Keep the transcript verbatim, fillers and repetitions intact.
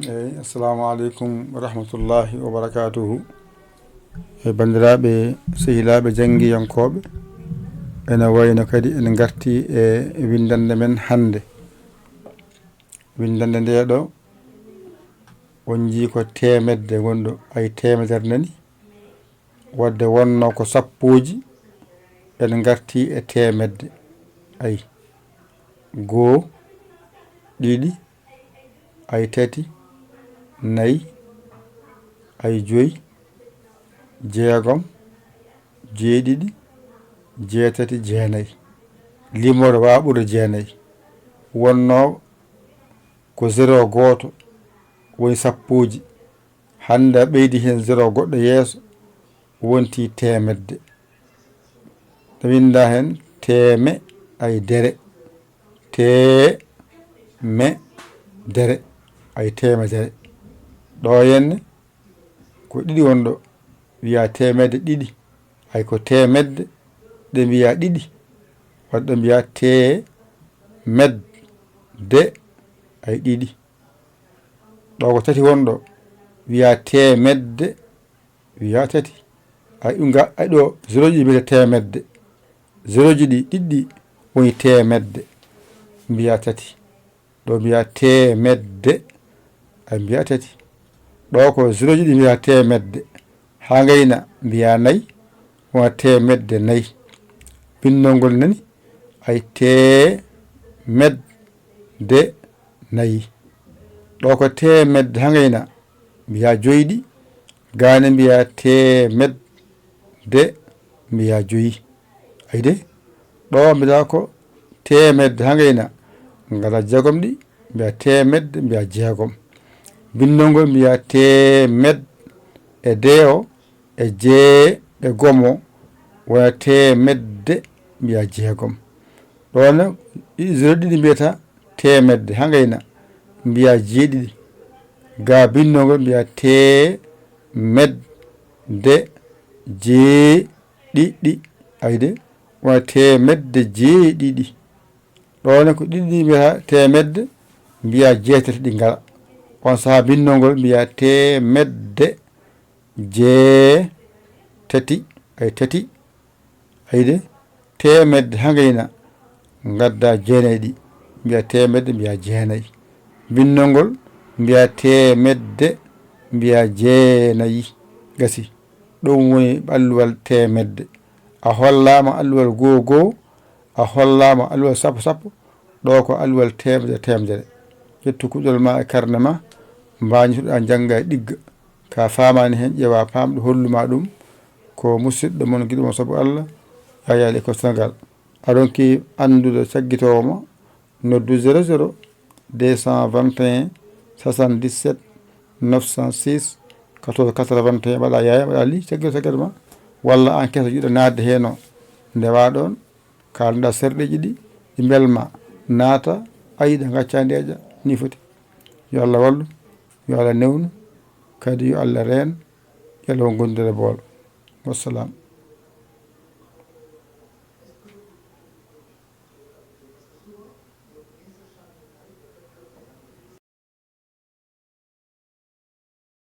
Eyi, assalamu aleykum wa rahmatullahi wa barakatuhu. E banndiraaɓe, sehilaaɓe, janngiyankooɓe, ene wayno kadi en ngartii e winndannde men hannde. Winndannde ndee ɗoo, on njii ko teemedde ngonɗo, ay teemedere nani. Wadde wonnoo ko sappooji, en ngartii e teemedde. Ay, goo, ɗiɗi, ay, tati, nayi, ay, joyi, jeegom, jeeɗiɗi, jeetati, jeenayi. Limoore waawaa ɓurde jeenayi. Wonnoo ko zéro gooto woni sappooji. Hannde a ɓeydi heen zéro goɗɗo yeeso, wonti teemedde. Ɗo winnda heen teeme, ay, dere. Teeme, dere, ay, teemedere. Ɗo henne ko ɗiɗi won ɗo, wiyaa teemedde ɗiɗi, ay, ko teemedde, ɗe mbiyaa ɗiɗi, wadde ɗo mbiyaa teemedde, ay, ɗiɗi. Ɗo ko tati won ɗo, wiyaa teemedde, wiyaa tati. Ay, ɗum ga, ay, ɗo zéroji ɗi mbiyata teemedde. Zéroji ɗi ɗiɗi woni teemedde, mbiyaa tati. Ɗo mbiyaa teemedde, ay, mbiyaa tati. Ɗo ko zéroji ɗi mbiyaa teemedde. Haa ngayna mbiyaa nayi, wona teemedde nayi. Binndol ngol nani, ay, teemedde nayi. Ɗo ko teemedde haa ngayna mbiyaa joyɗi, gaane mbiyaa teemedde, mbiyaa joyi. Ay de, ɗo mbiyaa ko teemedde haa ngayna, ngala jeegom ɗi, mbiyaa teemedde, mbiyaa jeegom. Binndol ngol mbiyaa teemedde e dee o, e jee, e gomo, wona teemedde, mbiyaa jeegom. Ɗo ne, ɗiɗi zéro ɗiɗi mbiyata teemedde, haa ngayna mbiyaa jeeɗiɗi. Ga binndol ngol mbiyaa teemedde jeeɗiɗi. Ay de, wona teemedde jeeɗiɗi. Ɗo ne ko ɗiɗi ɗi mbiyata teemedde, mbiyaa jeetati ɗi ngala. On sahaa binndol ngol mbiyaa teemedde jeetati, ay, tati. Ay de, teemedde haa ngayna, ngaddaa jeenayi ɗi, mbiyaa teemedde, mbiyaa jeenayi. Binndol ngol, mbiyaa teemedde, mbiyaa jeenayi. Gasi. Ɗum woni alluwal teemedde. A hollaama alluwal goo goo, a hollaama alluwal sappo sappo, ɗo ko alluwal teemedere teemedere. Ƴettu kuɗol ma e karne ma, mbaañitoɗaa njannga e ɗigga. Ka faamaani heen, ƴeewa paamɗo, hollu ma ɗum. Ko musidɗo mon, giɗo mon sabu Allah, Yaya Likko Sénégal. A ronki anndude caggitoowo ma, noddu zéro zéro deux cent vingt et un soixante-dix-sept neuf cent six quatorze quatre-vingt-un, mbaɗa Yaya, mbaɗa Li, caggal caggal ma, walla aan keso jiɗɗo naatde heen o, ndewa ɗoon, kaalnoɗaa serɗeeji ɗi, ɗi mbelma, naata, a yiɗa, ngacca, ndeeƴa, ni foti. Yo Allah wallu, yo Allah newnu, kadi yo Allah reen, yo Allah won gondude boolo. Wassalam.